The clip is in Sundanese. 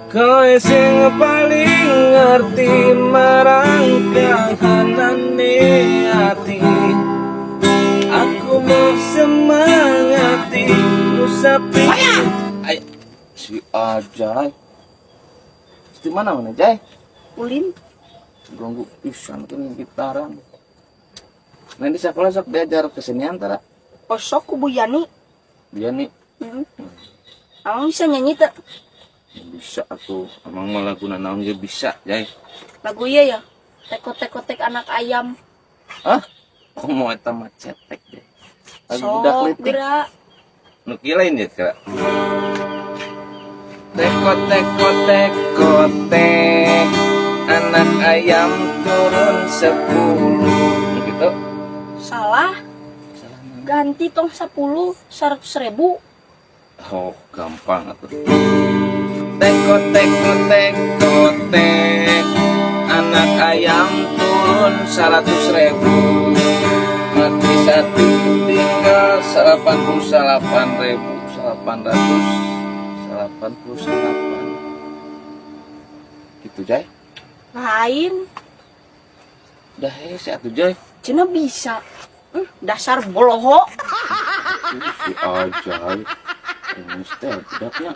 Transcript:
Kowe sing paling ngerti marang kahanane ati. Aku mau semangati ngusapi. Ay, si Ajay. Di mana mana, Jay? Ulin. Ganggu pisan kan gitaran. Nanti sekolah sok diajar kesenian tara? Osok ku Bu Yani. Dia nih. Heeh. Amang bisa nyanyi tak? Bisa aku. Emang mau lagu naon ge bisa, Jay. Lagu iya ya. Teko teko tek anak ayam. Ah, kok mau eta mah cetek deh. Lagu budak Sok leutik. Gerak. Nu kieu lain ya kira. Teko teko teko tek anak ayam turun 10 gitu. Salah. Salah mana? Ganti tong 10, 100 ribu. Oh, gampang atuh. Teko teko teko tek anak ayam turun 100 ribu, mati satu tinggal 99.889 gitu, Jay. Lain. Udah hese atuh, Jay. Cenah bisa. Dasar boloho. Si Ajay ini teh budaknya.